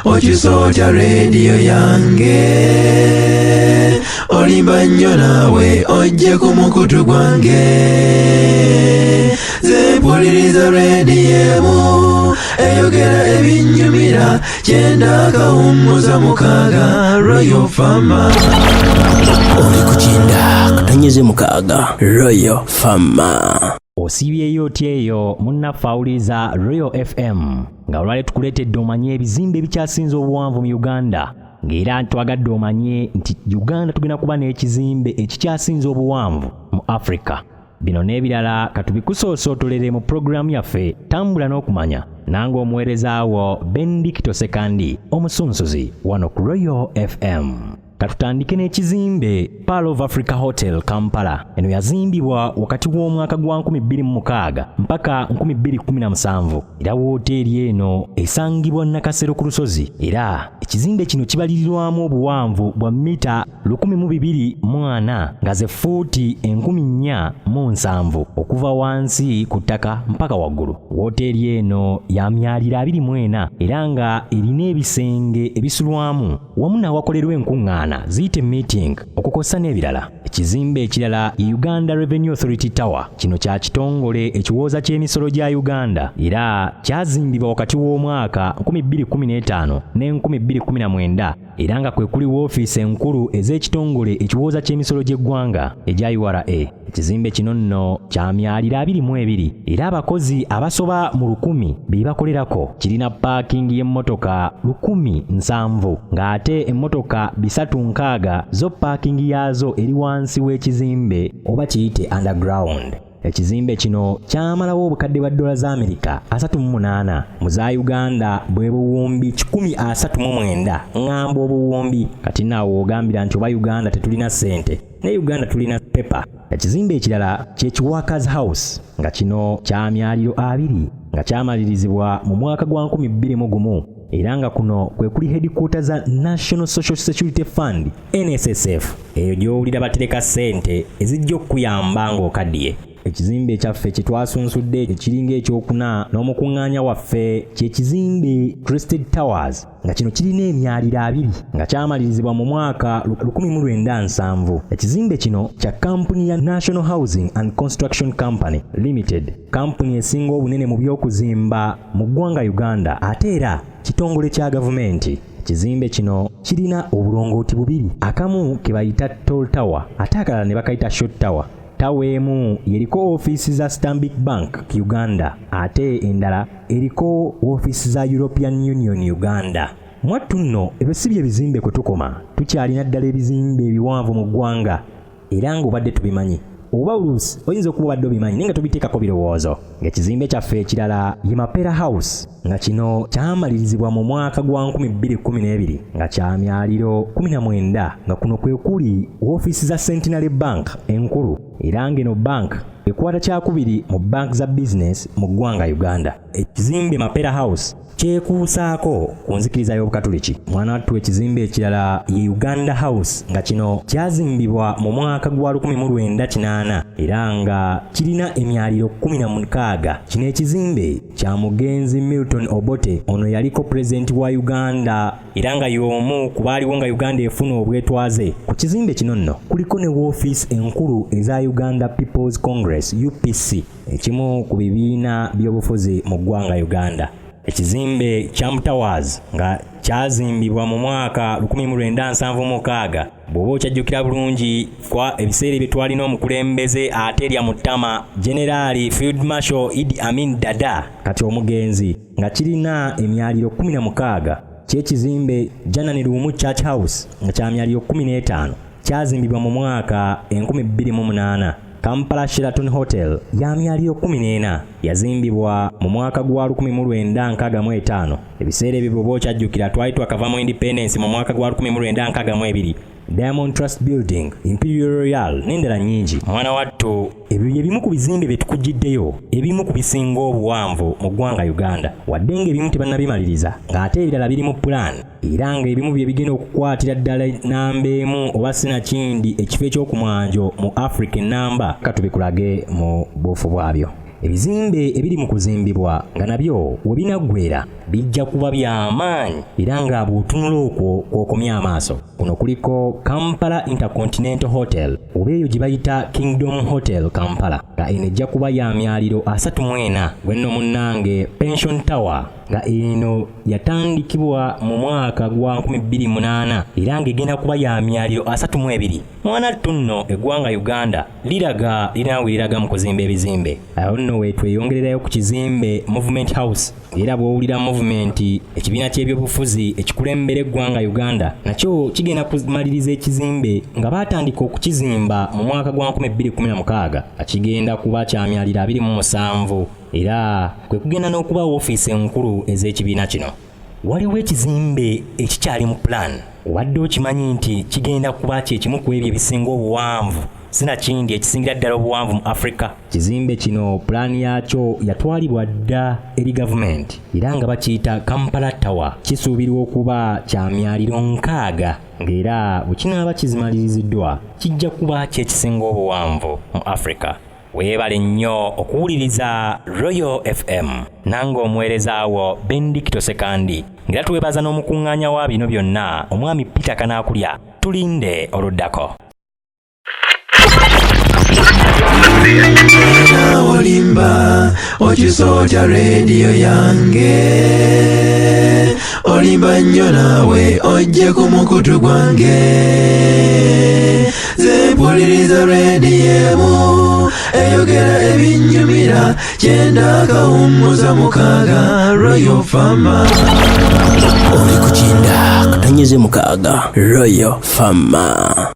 Okyusa otya rediyo yange? Olimba nnyo naawe, ojje ku mukutu gwange. Nze mpuliriza rediyo emu eyogera ebinnyumira, 90.6 Royal Fama. Oli ku 90.6 Royal Fama. Osiibyeyo otya eyo munnaffe awuliriza Royal FM? Nga olwale tukuleetedde omanye ebizimbe ebikyasinze obuwanvu mu Uganda, ng'era twagadde omanye nti Uganda tugenda kuba n'ekizimbe ekikyasinze obuwanvu mu Africa. Bino n'ebirala katubikusoosotolere mu pulogulaamu yaffe Tambula n'Okumanya, nange omuweereza wo Bendikito Sekandi Omusunsuzi, wano ku Royal FM. Katutandike n'ekizimbe Pearl of Africa Hotel Kampala. Eno yazimbibwa wakati w'omwaka gwa 2006 mpaka 2017, era wooteeri eno esangibwa Nakasero ku lusozi, era ekizimbe kino kibalirirwamu obuwanvu bwa mita 1240, nga ze fuuti 4070 okuva wansi ku ttaka mpaka waggulu. Wooteeri eno ya myaliro 24, era nga erina ebisenge ebisulwamu wamu n'awakolerwa enkuŋŋaana, ziyite meeting, okukosa n'ebirala. Ekizimbe ekirala ye Uganda Revenue Authority Tower. Kino kya kitongole ekiwooza ky'emisolo gya Uganda, era kyazimbibwa wakati w'omwaka 2015 ne 2019, era nga kwe kuli woofiisi enkulu ez'ekitongole ekiwooza ky'emisolo gy'eggwanga egya URA. Ekizimbe kino nno kya myaliro 22, era abakozi abasoba mu 1000 be bakolerako. Kirina paakingi y'emmotoka 1070, ng'ate emmotoka 360 zo paakingi yaazo eri wansi w'ekizimbe, oba kiyite underground. Ekizimbe kino kyamalawo obukadde bwa dola za Amerika 38, mu za Uganda bwe buwumbi 139. Ŋŋamba obuwumbi, kati naawe ogambira nti oba Uganda tetulina ssente, ne Uganda tulina pepa. Ekizimbe ekirala kye Workers House, nga kino kya myaliro 20, nga kyamalirizibwa mu mwaka gwa 2001, era nga kuno kwe kuli headquarter za National Social Security Fund, NSSF, eyo gy'owulira batereka ssente ezijja okukuyamba ng'okaddiye. Ekizimbe ekyaffe kye twasunsudde ekiringa ekyokuna n'omukuŋŋaanya waffe kye kizimbe Crested Towers, nga kino kirina emyaliro 20, nga kyamalirizibwa mu mwaka 1970. Ekizimbe kino kya kampuni ya National Housing and Construction Company Limited, kampuni esinga obunene mu by'okuzimba mu ggwanga Uganda, ate era kitongole kya gavumenti. Ekizimbe kino kirina obulongooti bubiri, akamu ke bayita tall tower ate akalala ne bakayita short tower. Tower emu yeriko ofiisi za Stanbic Bank Uganda, ate endala eriko ofiisi za European Union Uganda. Mwattu nno ebyo si bye bizimbe kwe tukoma, tukyalina ddala ebizimbe ebiwanvu mu ggwanga, era ng'obadde tubimanyi, oba oluusi oyinza okuba obadde obimanyi naye nga tobiteekako birowoozo. Ng'ekizimbe kyaffe ekirala ye Mapeera House, nga kino kyamalirizibwa mu mwaka gwa 2012, nga kya myaliro 19, nga kuno kwe kuli woofiisi za Centenary Bank enkulu, era ng'eno bank ekwata kyakubiri mu bank za bizinesi mu ggwanga Uganda. Ekizimbe Mapeera House kyekuusaako ku nzikiriza y'Obukatuliki. Mwana wattu, ekizimbe ekirala ye Uganda House, nga kino kyazimbibwa mu mwaka gwa 1980, era nga kirina emyaliro 16. Kino ekizimbe kya mugenzi Milton Obote. Ono yaliko pulezidenti wa Uganda, era nga y'omu ku baaliwo nga Uganda efuna obwetwaze. Ku kizimbe kino nno kuliko ne woofiisi enkulu eza Uganda People's Congress, UPC, ekimu ku bibiina by'obufuzi mu ggwanga Uganda. Ekizimbe Champ Towers nga kyazimbibwa mu mwaka 1976, bw'oba okyajjukira bulungi, kwa ebiseera ebyo twalina omukulembeze ate erya Muttama, Generaali Field Marshal Idi Amin Dada, kati omugenzi, nga kirina emyaliro 16. Kyekizimbe Janani Luwum Church House, nga kya myaliro 15, kyazimbibwa mu mwaka 2008. Kampala Sheraton Hotel ya myaliro 14, yazimbibwa mu mwaka gwa 1965. Ebiseera ebyo, bw'oba okyajjukira, twali twakava mu independence mu mwaka gwa 1962. Diamond Trust Building, Imperial Royal n'endala nnyingi. Mwana wattu, ebyo bye bimu ku bizimbe bye tukugiddeyo, ebimu ku bisinga obuwanvu mu ggwanga Uganda, wadde ng'ebimu tebannabimaliriza, ng'ate ebirala biri mu pulaani, era ng'ebimu bye bigenda okukwatira ddala namba emu oba sinakindi ekifo eky'okumwanjo mu Africa enamba. Katubikulage mu buufu bwabyo. Ebizimbe ebiri mu kuzimbibwa nga nabyo we binaggweera bijja kuba bya maanyi era nga bw'otunula okwo kw'okomya amaaso. Kuno kuliko Kampala Intercontinental Hotel oba eyo gye bayita Kingdom Hotel Kampala nga eno ejja kuba ya myaliro 34. Gwe nno munnange Pension Tower nga eno yatandikibwa mu mwaka gwa 2008 era ng'egenda kuba ya myaliro 32. Mwana ttu nno eggwanga Uganda liraga lirina we liraga mu kuzimba ebizimbe. Awo nno we tweyongererayo ku kizimbe Movement House era bw'owulira Movement, ekibiina ky'ebyobufuzi ekikulembera eggwanga Uganda nakyo kigenda kumaliriza ekizimbe nga baatandika okukizimba mu mwaka gwa 2016 nga kigenda kuba kya myaliro 27 era kwe kugenda n'okuba woofiisi enkulu ez'ekibiina kino. Waliwo ekizimbe ekikyali mu plan. Obadde okimanyi nti kigenda kuba kye kimu ku ebyo ebisinga obuwanvu sinakindi ekisingira ddala obuwanvu mu Africa? Kizimbe kino pulaani yaakyo yatwalibwa dda eri gavumenti era nga bakiyita Kampala Tower. Kisuubirwa okuba kya myaliro 60 ng'era bwe kinaaba kizimaliriziddwa kijja kuba kye kisinga obuwanvu mu Africa. Weebale nnyo okuwuliriza Royal FM. Nange omuweereza wo Benedicto Sekandi, ng'era twebaza n'omukuŋŋaanya wa bino byonna omwami Peter Kanaakulya. Tulinde oluddako. Olimba okisootya rediyo yange, olimba nnyo naawe ojje ku mukutu gwange. Nze mpuliriza rediyo emu eyogera ebinnyumira, 90.6 Royal Fama. Oli ku 90.6 Royal Fama.